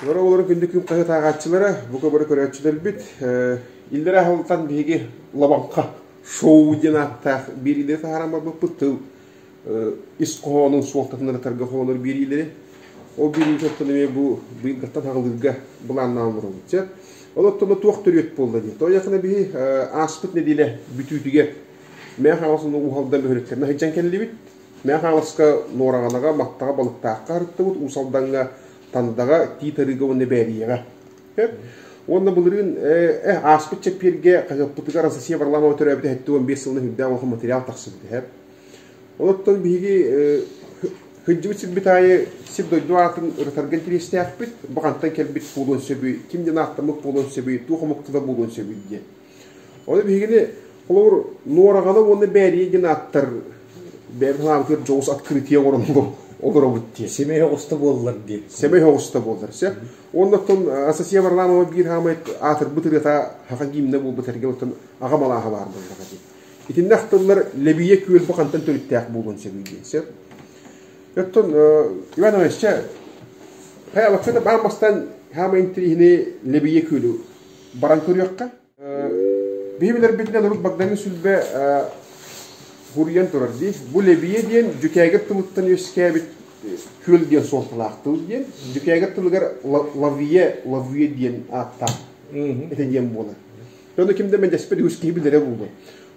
Олор оҕолорун күндү күн хаһыат ааҕааччылара, бука бары көрөөччүлэрбит, иллэрээ аһылтан биһиги Лабаҥха шоу диэн ааттаах биэриилэри таһааран барбыппыт тыл ис хоһоонун суолтатын ырытарга холонор биэриилэри. Ол биэриибит эмиэ бу быйылгыттан хаҕылыырга былааннаан олоробут. Сөп. Ол оттон туох төрүөт буолла дии. Тоҕо биһи ааспыт нэдиэлэ бүтүүтүгэр Мэҥэ Хаҥалас уһалдан бөһүөлэктэринэн сылдьан кэллибит. Мэҥэ Хаҥаласка Нуораҕанаҕа, Маттаҕа, Балыктаахха ырыттыбыт, Уус Алдаҥҥа, Тандаҕа, Тиит Арыыга уонна Бээрийэҕэ. Уонна былырыын ааспыт чэппиэргэ хаһыаппытыгар Анастасия Варламова төрөөбүтэ 75 сылынан үрдээх улахан материал тахсыбыт. Онон биһиги сылдьыбыт сирбит аайы сир-дойду аатын ырытарга интэриэстээхпит, бу хантан кэлбит буолуон сөбүй, ким диэн ааттаммыт буолуон сөбүй, туох омук тыла буолуон сөбүй диэн. Ону биһигини, холобур, Нуораҕана уонна Бээрийэ диэн ааттар бэйэбит санаабытыгар дьоҕус открытие оҥорон олоробут диэн. Сэмэй оҕуста буоллар диэн. Сэмэй оҕуста буоллар, сөп. Уонна оттон Анастасия Варламова биир хаамай аатырбыт ырыата саха гимнэ буолбут эргэ оттон аҕам алааһа баар буоллаҕа дии. Итиннэ ахтыллар Лэбийэ күөл бу хантан төрүттээх буолуон сөбүй диэн сөп. Оттон Иван Иванович, хайа вообще-то баан бастаан хаамай интириэһини Лэбийэ күөлү баран көрүөххэ. Биһи билэрбитинэн урут Багдаҥы сүлбэ хуруйан турар дии. Бу Лэбийэ диэн дьүкээгир тылыттан үөскээбит күөл диэн суолталаах тыл диэн. Дьүкээгир тылыгар лавие, лавие диэн ааттаах этэ диэн буолар. Ону ким да мэлдьэспэт үгүс киһи билэрэ буолуо.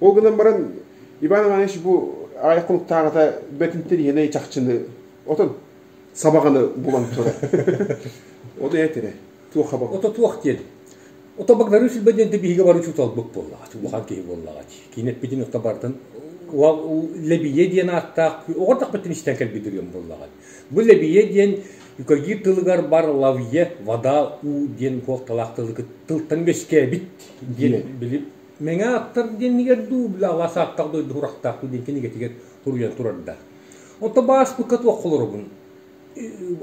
Ол гынан баран Иван Иванович бу аҕыйах хонуктааҕыта бэрт интэриэһинэй чахчыны отон сабаҕаны булан турар. Ол этэрэ. Туох хаба? Ото туох диэн. Ото Багдарыын Сүлбэ диэн биһиги бары учууталбыт буоллаҕа, улахан киһи буоллаҕа. Кини эппитин ото барытын Лэбийэ диэн ааттаах оҕо тахпыттан истэн кэлбит ырыам буоллаҕа. Бу Лэбийэ диэн юкагир тылыгар бар лавье, вода, уу диэн суолталаах тылы тылтан үөскээбит диэн били Мэҥэ аттар диэннигэр дуу, били алаас ааттаах дойду сурахтаах диэн кинигэтигэр суруйан турардаах. Онто бааспыкка туох олоробун?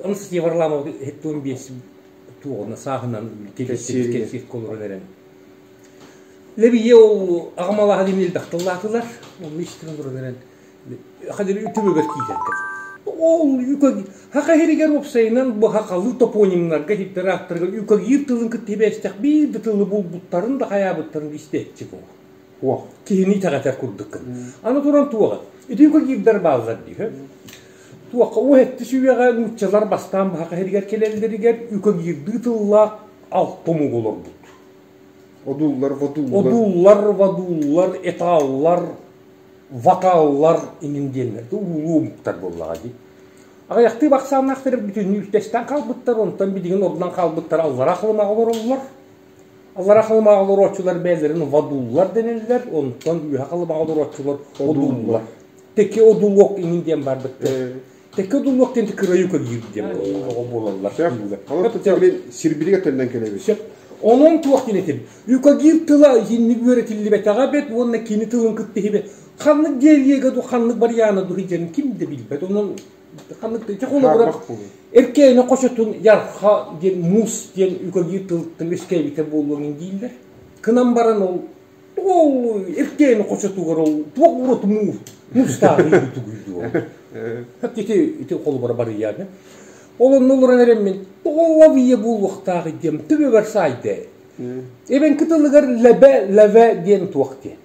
Анастасия Варламова 75 туоҕуна сааһынан кэлсиэккэ олорон эрэн. Лэбийэ ол аҕам алааһа диэн элбэх тыллаатылар. Онно истэн олорон эрэн хадыр түбүгэр киирэргэ. Ол хаха иһигэр уопсайынан бу хахалыы топонимнарга хипперааттарга үкэгиир тылын кытта сибээстээх биир да тылы булбуттарын да хайаабыттарын истээччи буолар. Уох. Киһини итэҕэтэр курдуккун. Аны туран туоҕа. Ити үкэгиирдэр бааллар дии. Туохха уһэтти сүүйэҕэ нууччалар бастаан баһаха иһигэр кэлэллэригэр үкэгиирдыы тыллаах алта омук олорбут. Одууллар, водууллар. Одууллар, водууллар, эталлар, вокаллар иҥин диэннэр улуу омуктар буоллаҕа дии. Аҕыйахтыы бахсааннаахтар бүтүннүү үстэстэн хаалбыттар, онтон билигин ордунан хаалбыттар аллара Халымаҕа олороллор. Аллара Халымаҕа олорооччулар бэйэлэрин вадуллар дэнэллэр, онтон үөһэ Халымаҕа олорооччулар одууллар. Теке одулуок иҥин диэн барбыттар. Тэкки одулуок диэн кырайы көлүүр диэн оҕо буолаллар. Олор сирбитигэр төннөн кэлэбит. Сөп. Онон туох диэн этим. Юкагир тыла итинник үөрэтиллибэтэҕэ бэт уонна кини тылын кытта иһибэ ханнык диалега ду ханнык барыйаана ду диэн ким да билбэт. Онон ханнык да холобура эркээни хочотун ярха диэн муус диэн юкагир тылыттан үөскээбитэ буолуон дииллэр. Кынан баран ол Ол эркээни хочотугар ол туох ураты муустааҕый тугуй дуо? Ити ити холобура барыйааны. Ол онно олорон эрэммин тоҕо ийэ буолуохтааҕый диэн төбөбөр саайда. Эбэҥки тылыгар лэбэ лэвэ диэн туох диэн.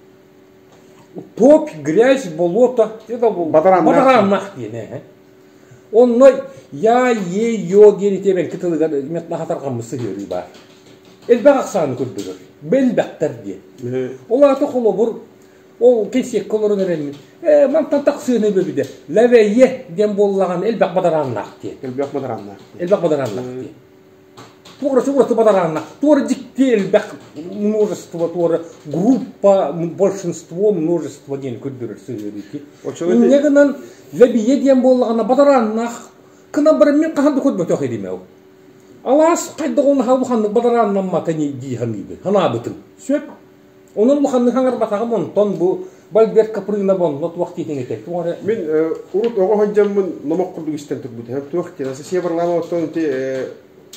Топь, грязь, болото это бадарааннаах диэн ээ. Онно я, е, ё диэн ити эбэҥки тылыгар наһаа сыһыарыы баар. Элбэх ахсааны көрдөрөр. Бэлбэхтэр диэн. Ол аата холобур, ол кэнсиэккэ олорон эрэммин, ээ, мантан тахсыаны бөбүдэ, лэвэйе диэн буоллаҕына элбэх бадарааннаах диэн. Элбэх бадарааннаах. Элбэх бадарааннаах диэн. Туора ураты бадарааннаах, туора дьикти элбэх множество, туора группа, большинство, множество диэн көрдөрөр сыһыарыы. Инньэ гынан лэбийэ диэн буоллаҕына бадарааннаах кынан баран мин хаһан да көрбөтөх этим ол. Алаас хайдах ону улаханнык бадарааннаммата дии саныыбын, санаабытым. Сөп. Онон улаханнык хаҥарбатаҕым онтон бу Бальберт Капрынов онно туох диэтиҥ этэ? Туох эрэ Мин урут оҕо сылдьаммын номох курдук истэн турбутум. Туох диэн, Анастасия Варламова оттон ити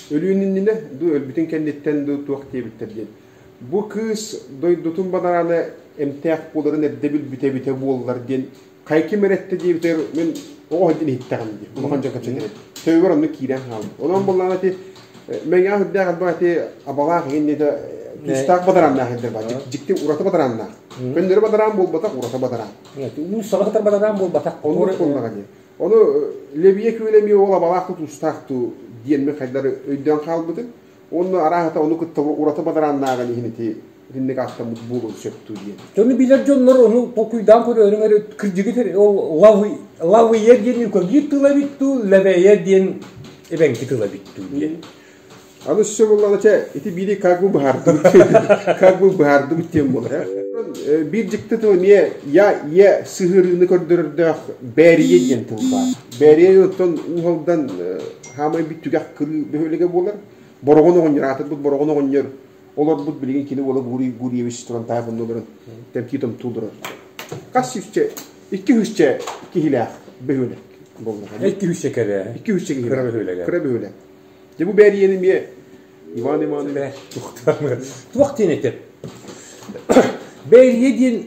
өлүүн иннинэ дуу, өлбүтүн кэнниттэн дуу туох диэбиттэр диэн. Бу кыыс дойдутун бадараана эмтээх буоларын эрдэ билбитэ эбитэ буоллар диэн хайким эрэ эттэ диэбитигэр мин оҕо сылдьан иһиттэҕим дии. Улахан дьон кэпсэтэр. Төбөбөр онно киирэн хаалбыт. Онон буоллаҕына ити Мэҥэҕэ үрдээх элбэх ити абалаах иҥин тустаах бадарааннаах ирдэр баар. Дьикти ураты бадарааннаах. Көннөрү бадараан буолбатах, ураты бадараан. Уулуссаҕа сытар бадараан буолбатах. Оннук буоллаҕа дии. Ону Лебийэ күөлэ эмиэ ол абалаах тустаах туу диэн хайдары өйдөөн хаалбытым. Уонна арааһата ону кытта ураты бадарааннааҕын иһин ити итинник ааттаммыт буолуон сөп дуу диэн. Дьону билэр дьоннор ону толкуйдаан көрөөрүҥ эрэ кырдьыгы ол лавы лавыя диэн юкагир тыла эбит дуу, лэвэйэ диэн эбэҥки тыла эбит дуу диэн. Аны өссө буоллаҕына чэ ити биири как бы быһаардыбыт как бы быһаардыбыт диэн буолар. Биир дьикти тыл эмиэ я е сыһыарыыны көрдөрөрдөөх бээрийэ диэн тыл баар. Бээрийэ оттон Уус хаамай бүт түгэх кырыы бөһүөлэгэ буолар. Бороҕон оҕонньор аатырбыт Бороҕон оҕонньор олорбут билигин кини уола Гурий Гурьевич туран таах онно олорон тэмтии томтуу олорор. Хас сүүсчэ, 200 киһилээх бөһүөлэк буоллаҕа. 200 кэрэ. 200 киһи. Кыра бөһүөлэгэ. Кыра бөһүөлэк. Дьэ бу бээрийэни эмиэ Иван Иванович Туох диэн этэ? Бээрийэ диэн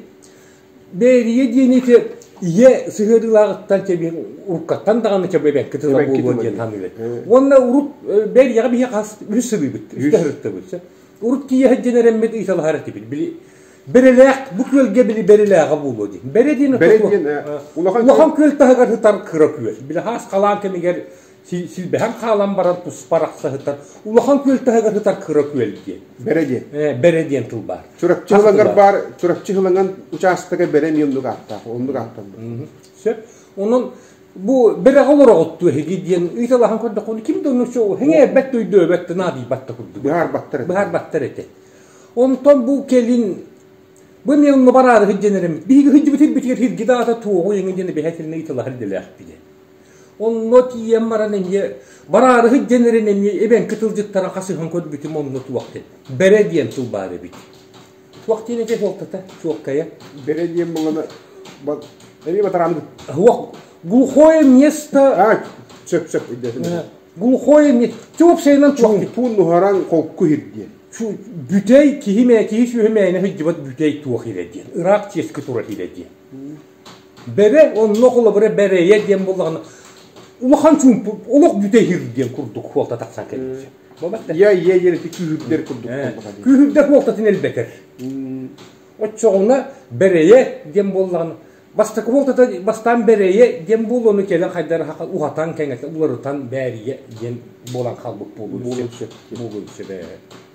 Бээрийэ диэн ити ийэ сыһыарыылааҕыттан чэбиэн уруккаттан даҕаны чэбэбэккэ тыла буолуо диэн саныыбын. Уонна урут бээрийэҕэ биһиэхэ хас үс сырыыбыт, үстэ сырыттыбыт. Урут тиийэ сылдьан эрэммит ыйыталаһар этибит. Били Бэрэлээх бу күөлгэ били бэрэлээҕэ буолуо диэн. Бэрэ диэн Бэрэ диэн улахан улахан күөл таһыгар сытар кыра күөл. Били хаас халаан кэмигэр силбэһэн хаалан баран туспа арахса сытар улахан күөл таһыгар сытар кыра күөл диэн. Бэрэ диэн. Бэрэ диэн тыл баар. Чурапчы Хылаҥар баар Чурапчы Хылаҥан учаастага Бэрэ эмиэ оннук ааттаах, оннук ааттаммыт. Сөп. Онон бу бэрэҕэ олороҕут эһиги диэн ыйыталаһан көрдөххүнэ ким да оннук хэҥээрбэт да өйдөөбөт да наадыйбат да курдук. Быһаарбаттар этэ. Быһаарбаттар этэ. Онтон бу кэлин бу эмиэ онно бараары сылдьан эрэммит. Биһиги сылдьыбыт сирбитигэр сирги даата туоҕу эҥин диэн эбэһээтэлинэ ыйыталаһар идэлээхпит. Онно тиийэн баран эмиэ бараары сылдьан эрэн эмиэ эбэҥки тылдьыттара хасыһан көрбүтүм онно туох диэн бэрэ диэн тыл баар эбит. Туох диэн этэ суолтата чуолкайа? Бэрэ диэн буоллаҕына эмиэ батараан Суох глухое место А, сөп сөп өйдөөтүм. Глухое место уопсайынан туох Чуумпун нуһараҥ холку иһир диэн. Бүтэй киһи мэ киһи сүөһү мээнэ сылдьыбат бүтэй туох иһирэ диэн. Ыраах чиэски турар иһирэ диэн. Бэрэ онно холобура бэрэйэ диэн буоллаҕына улахан чуумпу олох бүтэһир диэн курдук суолта тахсан кэлбит. Я я диэн ити күүһүрдэр курдук Күүһүрдэр суолтатын элбэтэр. Оччоҕуна бэрэйэ диэн буоллаҕына бастакы суолтата бастаан бэрэйэ диэн буолуону кэлэн хайдары уһатан кэҥэтэн уларытан бээрийэ диэн буолан хаалбыт буолуон сөп буолуон сөп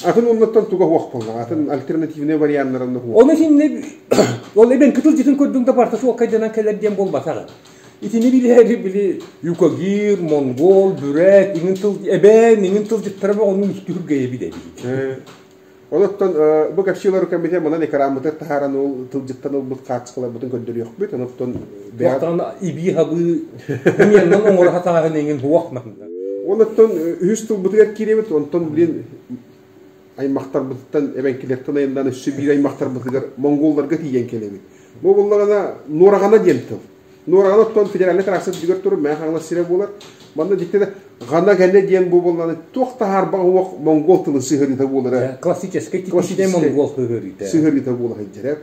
Атын оннуттан туга суох буоллаҕа, атын альтернативнай варианнар онно суох. Ону итиннэ ол эбэҥки тылдьытын көрдүҥ да барыта суолкайданан кэлэр диэн буолбатаҕа. Итини билээри били юкагир, монгол, бүрээт, иҥин тыл эбээн, иҥин тылдьыттара бөҕөнү үстүһүргэйэбит эбит. Онуттан бу кэпсиилэр кэмитэ манан экранмытыгар таһааран ол тылдьыттан ылбыт хаачыстыбаларбытын көрдөрүөхпүт. Онуттан Туохтан ибии-хабыы умианнан оҥоро сатааһын иҥин суох манна. Онуттан үһүс тылбытыгар киирэбит, онтон блин аймахтарбытыттан эбэҥкилэртэн айаннаан өссө биир аймахтарбытыгар монголларга тиийэн кэлэбит. Бу буоллаҕына Нуораҕана диэн тыл. Нуораҕана оттон федеральнай трасса үрдүгэр турар Мэҥэ Хаҥалас сирэ буолар. Манна дьиктитэ Гана гэнэ диэн бу буоллаҕына туох таһаарбаҕа уох монгол тылын сыһыарыыта буолара. Классическай типичнэй монгол сыһыарыыта. Сыһыарыыта буола сылдьар.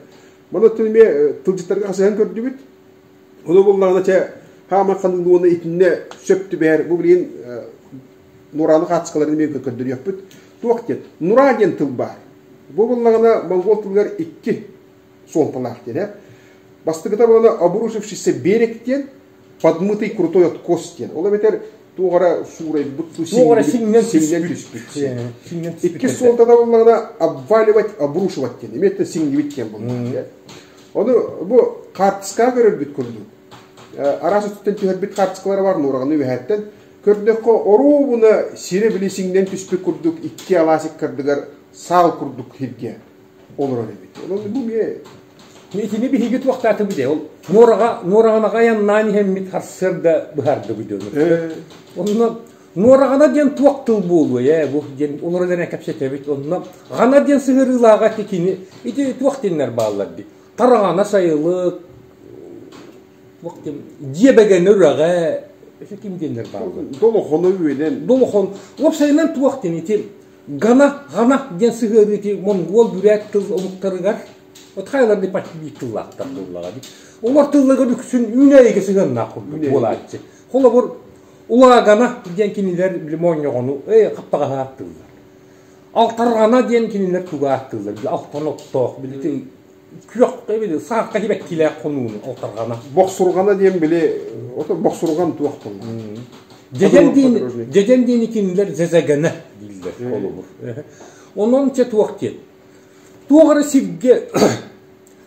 Манна оттон эмиэ тылдьыттарга хасыһан көрдүбүт. Ону буоллаҕына чэ хаама ханыылуона итиннэ сөп түбэһэр. Бу билигин Нурааны хаачыскаларын эмиэ көрдөрүөхпүт. Туох диэн? Нура диэн тыл баар. Бу буоллаҕына монгол тылыгар икки суолталаах диэн ээ. Бастакыта буолана обрушившийся берег диэн, подмытый крутой откос диэн. Ол эбэтэр туох эрэ суурайбыт туох эрэ сиҥнэн түспүт. Иккис суолтата буоллаҕына обваливать, обрушивать диэн. Эмиэ сиҥнибит диэн буоллаҕа. Ону бу хаартыскаҕа көрөрбүт курдук. Араас өттүттэн түһэрбит хаартыскалара бар нуораҕаны үөһээттэн көрдөххө оруобуна сирэ били сиҥнэн түспүт курдук икки алаас иккардыгар саал курдук сиргэ олорор эбит. Онон бу эмиэ Итини биһиги туохтаатыбыт ээ, ол Нуораҕа Нуораҕанаҕа айаннаан иһэммит сарсыарда быһаардыбыт дьону. Онно Нуораҕана диэн туох тыл буолуой ээ бу диэн олорон эрэ кэпсэтэбит. Онно Ҕана диэн сыһыарыылааҕа ити кини ити туох диэннэр бааллар дии. Тараҕана сайылык, туох диэн дьиэбэгэнэ үрэҕэ, өссө ким диэннэр бааллар. Долохоно үөнэн. Долохон. Уопсайынан туох диэн ити Гана, гана диэн сыһыарыы ити монгол бүрээт тыл омуктарыгар вот хайалар почти биир тыллаахтар буоллаҕа дии. Олор тылларыгар үксүн үүнээйигэ сыһыаннаах курдук буолааччы. Холобур, Улагана диэн кинилэр били моонньоҕону хаптаҕаһы ааттыыллар. Алтарҕана диэн кинилэр тугу ааттыыллар? Били алтан оттоох, били күөх били саахха сибэккилээх хонууну алтарҕана. Бохсурҕана диэн били ото бохсурҕан туох буолла? Дьэдьэн диэн дьэдьэн диэни кинилэр зэзэгэнэ дииллэр холобур. Онон чэ туох диэн. Туох эрэ сиргэ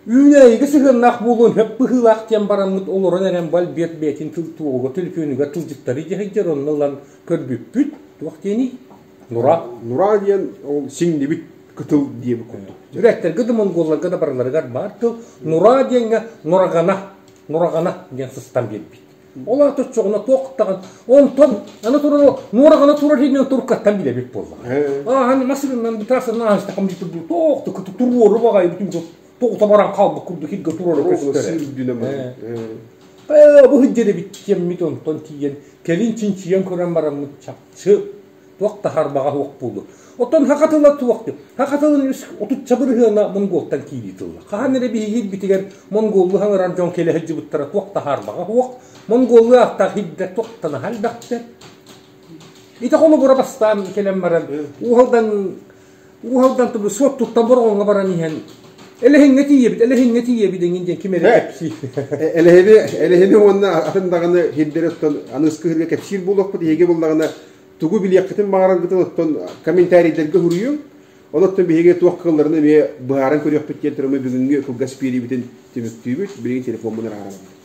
Үүнээйигэ сыһыаннаах буолуон сөп быһыылаах диэн бараммыт олорон эрэн Бальбет бэйэтин тыл туоҕуга төлөпүөнүгэр тылдьыттары дьаһайдьар онно ылан көрбүппүт. Туох диэний? Нура. Нура диэн ол сиҥнибит кытыл диэбит курдук. Үрэктэргэ да монголларга да барыларыгар баар тыл. Нура диэҥҥэ нураҕана, нураҕана диэн сыстан биэрбит. Ол аата оччоҕуна туох даҕаны онтон аны турар нуораҕана турар иһинэн туркаттан билэбит буоллаҕа. Ааһан масырынан бытаасынан ааһыстахам дии туох да туруору баҕайы бүтүн тоҕута баран хаалбыт курдук хиргэ туруору көстөр. Ээ бу сылдьар эбит диэммит онтон тиийэн кэлин чинчийэн көрөн бараммыт чахчы туох да харбаҕа суох буолуо. Оттон саха тыла туох диэн? Саха тылын үс отучча бырыһыана монголтан киирии тылла. Хаһан эрэ биһиги илбитигэр монголлуу хаҥырар дьон кэлэ сылдьыбыттара туох да хаарбаҕа суох. Монголлуу ааттаах иһирдэр туохтан аһа элбэхтэр. Ити холобура бастаан кэлэн баран Уһалдан Уһалдан тубу суот туттан Бороҕоҥҥо баран иһэн Элэһиҥҥэ тиийэбит, Элэһиҥҥэ тиийэбит эҥин диэн ким эрэ кэпсиир. Элэһини, Элэһини уонна атын даҕаны сирдэри оттон аныгыскы сырыыга кэпсиир буолуохпут. Эһиги буллаҕына тугу билиэххитин баҕараргытын оттон комментарийдарга суруйуҥ. Онон биһиги туох кыалларын эмиэ быһааран көрүөхпүт диэн туран бүгүҥҥү кылгас биэриибитин түмүктүүбүт. Билигин телефоммун араарабын.